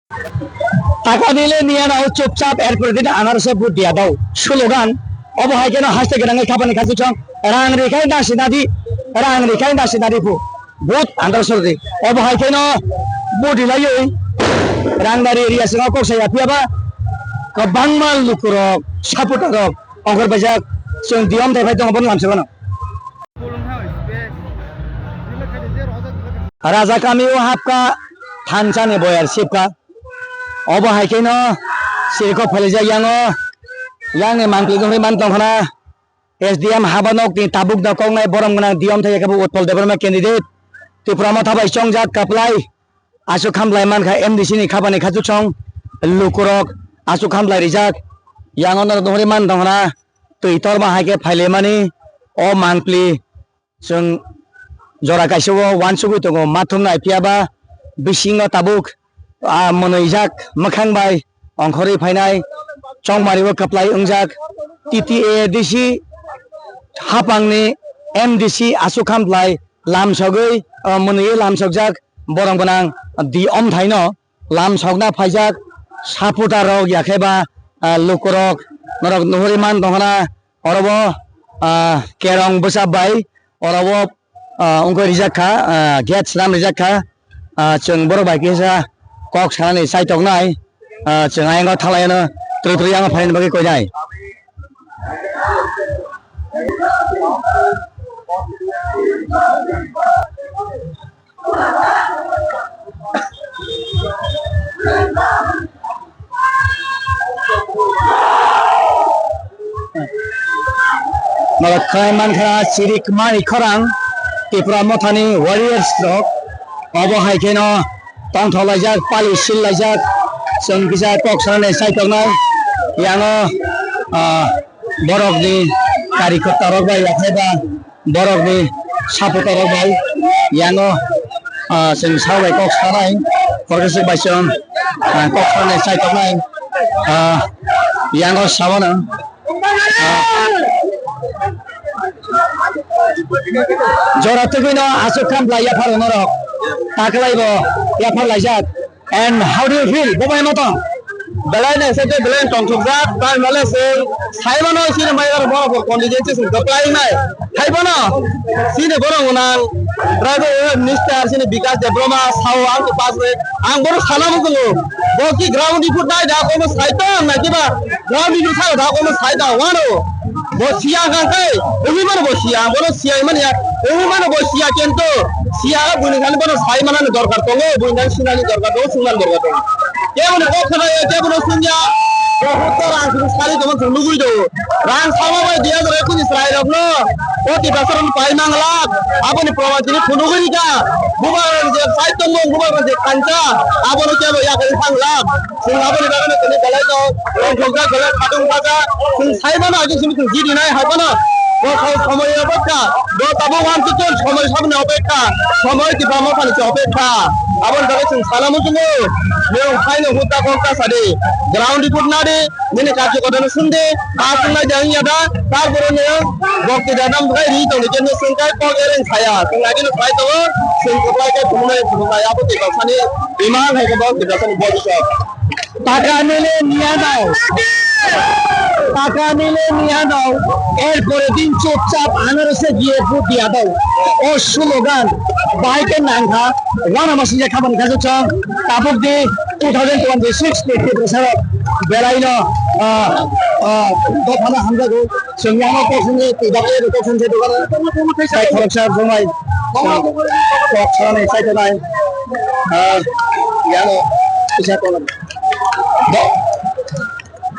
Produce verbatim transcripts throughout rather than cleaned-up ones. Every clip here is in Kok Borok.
Taka nile niya na chupchap er pore din anarse vote diya dao. Slogan, obo hai keno haste gwnangwi khapani khachu chong. Rang rikhai nasi nadi, rang rikhai nasi nadi pu. Vote anarse di. Obo hai keno vote dilaiwi rang dari area singo kok saya phiya ba kwbangma lukurok, supporter rok ongkhor baijak chwng diyom thai phai tongo bono lamsa bono. Raja kami o hapka thansa ni boyar sipka. Obo hai khe no sirikok phalijak yango, yang ni mangpili wngwi man tongkha na S D M habanok ni tabuk da koknai borom gwnang diyom thai khe bo Utpal Debbarma candidate. Tripura Motha bai chongjak kaplai aswk hamlai mankha M D C ni khapani khachuksong lukurok aswk hamlai rijak yango norok nuhuri man tongkha na twi torma hai khe phailaimani o mangpili. Chwng jora kaisa o uansugwi tongo, mathum nai phiya ba bisingo tabuk, ah, mwnwijak mwkhang bai ongkhorwi phainai, chongmari o kwplai wngjak, T T A D C hapangni M D C aswk hamlai lamsogwi, ah, mwnwiwi lamsokjak borok gwnang di omthaino lamsokna phaijak supporter rok yakhe ba, ah, lukurok norok nuhuri man tongkhana. Oro bo, ah, kerong bwsa bai oro bo, ah, wngkha rijak kha, ah, gate swnam rijak kha. Ah, chwng borok bai kisa kok sanani chaitok nai. Ah, chwng ayang o thalai ano twrwi twrwi yang phaini bagwi koi nai. Norok khai mankha chirikmani khorang Tipra Mothani warriors rok obo hai kheno tongthok laijak, pali sil laijak, chwng kisa kok sanani chaitok nai yango, ah, borokni karikota rok bai yakhai ba borokni supporter rok bai yango, ah, chwng sa bai kok sanai, progressive bai chwng, ah, kok sanai chaitok nai, ah, yango sabana, ah, jora tugwino aswk khamlai yaphar norok taklai bo yaphar laijak. And how do you feel? Bo bai moto. Belai no se belai tongthokjak, tai male se sai mano sini mai aro bono constituency se kwplai nai. Hai bono sini bono nang Private Minister sini Bikash Debbarma sao ang ko pass re ang bono sana mo ko bo ki ground report nai da ko mo sai to na ki ba ground report sa da ko mo sai da wano. Bo siya hwnkha khe, wngwi mano bo siya, bono siya hwnmani ya, wngwi mano bo siya kento, siya bwini thani bono sai manani dorkar tongo, bwini thani sinani dorkar tongo, swngmani dorkar tongo. Kebono kok khnayo, kebono swngya, bo hotto rang sini sari tongma chwng nugwi do. Rang sama bai dui hajar ekush ni chwrai rokno, koti bosor pai manglak, aboni proman tini phunugwi rika, bubar je sai tongo, bubar je kancha, abono kebo yakari thanglak. Chwng aboni bagwino tini belai no tongthokjak, belai khatung sajak. Chwng sai mano, age simi chwng jidi nai hai phano. Bo sao somoi opekha, bo tabuk uansukjak somoi saboni opekha, somoi Tipra Mothani se opekha. Aboni bagwi chwng sana muchungo, nwng phaino hutta kokta sadi, ground report nadi, nini karjokortano swngdi, ta chwngnai de wngya da, tarpore nwng bokti da nam bwkhai ri tongdi, khe nwng chwng kai kok ereng saya, chwng agino sai tongo, chwng kwplai khe phunuknai phunuknai, abo Tiprasani imang hai khe bo Tiprasani bojisok. Taka nile niya dao. Taka nile niya dao. Erpore din chupchap anarose giye vote diya dao. O slogan bahai khe nangkha. Wana masing khe khamani khajo chong. Tabuk di two thousand twenty-six ni Tiprasa belai no, ah, ah, dophano hamjago. Chwng yang kok swnwi twi bakle kok swnwi twi bakle. Sai khoroksa jomai. Kok sanai sai tonai. Ah, yang kisa kono.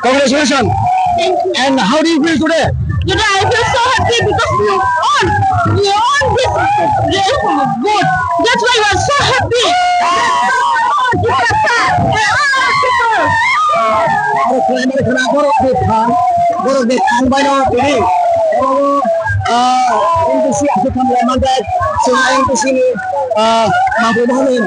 Congratulations. Thank you. And how do you feel today? Today I feel so happy because we won. We won this game good. That's why we are so happy. Aro khlaimani khna borok ni phan, borok ni thang bai no tini. Oro, ah, M D C aswk khamlai manjak, chwng M D C ni, ah, mangpili bahai.